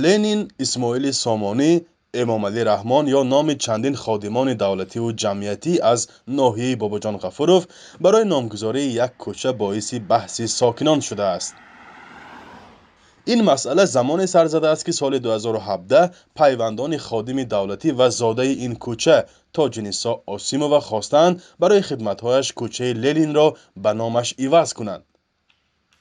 Ленин, Исмоили Сомонӣ, Эмомалӣ Раҳмон ё номи чандин ходимони давлативу ҷамъиятӣ аз ноҳияи Бобоҷон Ғафуров барои номгузории як кӯча боиси баҳси сокинон шудааст. Ин масъала замоне сар задааст, ки соли 2017 пайвандони ходими давлатӣ ва зодаи ин кӯча Тоҷинисо Осимова хостаанд барои хидматҳояш кӯчаи Ленинро ба номаш иваз кунанд.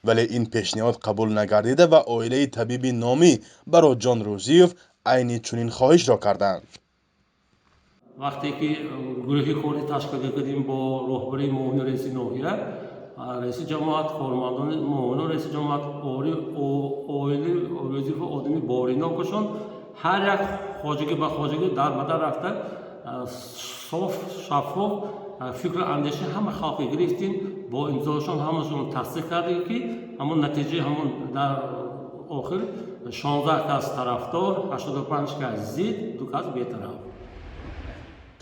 Вале ин пешниҳод қабул нагардида ва оилаи табиби номӣ Баротҷон Рӯзиев айни чунин хоҳишро карданд. Вақте ки гурӯҳи корӣ ташкил кардем бо роҳбарии муовини раиси ноҳия, раиси ҷамоат, кормандони муовини раиси ҷамоат, оили Рӯзиеву одами боринокашон ҳар як хоҷагӣ ба хоҷагӣ дар ба дар рафта соф шаффоф фикру андешаи ҳама халқе гирифтем, бо имзошон ҳамашон тасдиқ кардем, ки ҳамон натиҷаи ҳамон дар охир 16 кас тарафдор, 85 кас зид, 2 кас бетараф.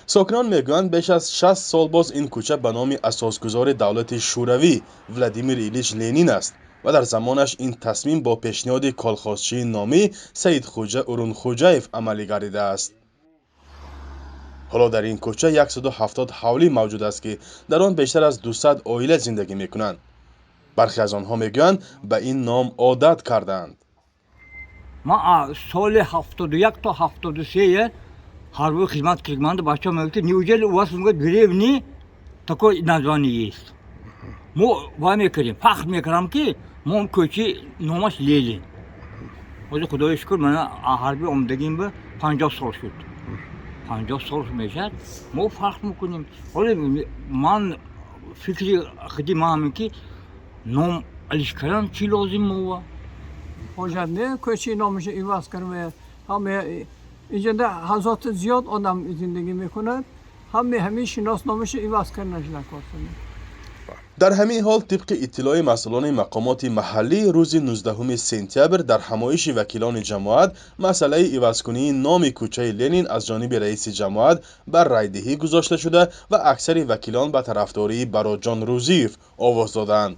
Сокинон мегӯянд, беш аз 60 сол боз ин кӯча ба номи асосгузори давлати Шӯравӣ Владимир Илич Ленин аст ва дар замонаш ин тасмим бо пешниҳоди колхозчии номӣ Саидхӯҷа Урунхӯҷаев амалӣ гардидааст. Ҳоло дар ин кӯча 170 ҳавлӣ мавҷуд аст, ки дар он бештар аз 200 оила зиндагӣ мекунанд. Бархе аз онҳо мегӯянд, ба ин ном одат кардаанд. Ман соли 71 то 73 ҳарбӣ хизмат кардам. Бачаҳо мегуфт: «Неужели у вас в деревне такое название есть?» Мо вай мекардем, фахр мекардам, ки мо кӯчи номаш Ленин. Ҳозир, худои шукр, мана ҳарбӣ омадагим ба 50 сол шуд, 50 сол мешавад, мо фахр мекунем. Ҳоло ман фикри худи ман ҳамин, ки ном алиш кардан чӣ лозим мова? Ҳоҷат не кӯчаи номашо иваз карда. Ҳама инҷода ҳазорта зиёд одам зиндагӣ мекунад, ҳаме ҳамин шиносномаша иваз карданаш накор. Дар ҳамин ҳол, тибқи иттилои масъулони мақомоти маҳаллӣ, рӯзи 19 сентябр дар ҳамоиши вакилони ҷамоат масъалаи ивазкунии номи кӯчаи Ленин аз ҷониби раиси ҷамоат ба райдиҳӣ гузошта шуда ва аксари вакилон ба тарафдории Баротҷон Рӯзиев овоз додаанд.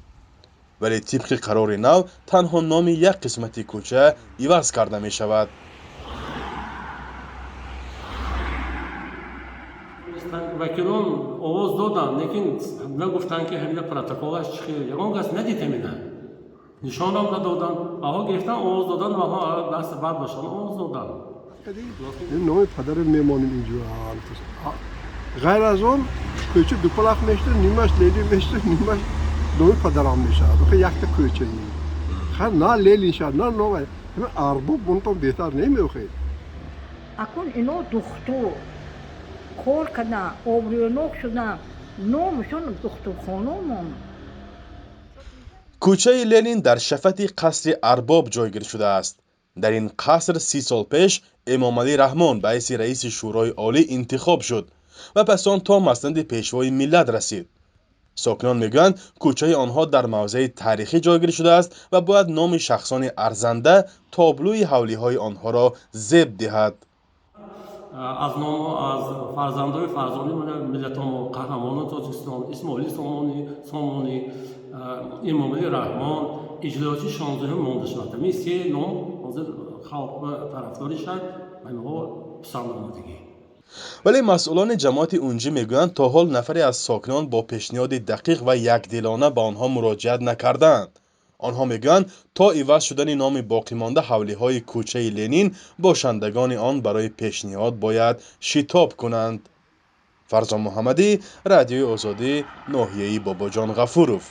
Вале тибқи қарори нав танҳо номи як қисмати кӯча иваз карда мешавад. Вакилон овоз доданд, лекин нагуфтанд, ки ҳамина протоколаш чӣ хел. Ягон кас надид, ҳамина нишонам надоданд. Ваҳо гирифтан, овоз доданд, ваҳо даст бардоштан, овоз доданд. Номи падаре мемонем инҷо. Ғайр аз он, кӯча дупалах мешуда, нимаш Ленин мешуда, нимаш номи падарам мешавад. Охи, якта кӯчаи хар на Ленин шавад, на нома арбоб монтон беҳтар немеохед. Акун ино духтур кор карданд, обрӯнок шуданд, номашон духтурхона монд. Кӯчаи Ленин дар шафати қасри Арбоб ҷойгир шудааст. Дар ин қаср 30 сол пеш Эмомалӣ Раҳмон ба ҳайси раиси Шӯрои Олӣ интихоб шуд ва пас он то маснади пешвои миллат расид. Сокинон мегӯянд, кӯчаи онҳо дар мавзеи таърихӣ ҷойгир шудааст ва бояд номи шахсони арзанда тоблӯи ҳавлиҳои онҳоро зеб диҳад. Аз ному аз фарзандои фарзони миллатомо, қаҳрамонони Тоҷикистон Исмоили Сомонӣ, Эмомалӣ Раҳмон, иҷлоси 16-ум монда шуд. Ҳамин се ном ҳозир халқ тарафдори шад ва инҳо писанд омадагӣ. Вале масъулони ҷамоати Унҷӣ мегӯянд, то ҳол нафаре аз сокинон бо пешниҳоди дақиқ ва якдилона ба онҳо муроҷиат накардаанд. Онҳо мегӯянд, то иваз шудани номи боқимонда ҳавлиҳои кӯчаи Ленин бошандагони он барои пешниҳод бояд шитоб кунанд. Фарзон Муҳаммадӣ, Радиои Озодӣ, ноҳияи Бобоҷон Ғафуров.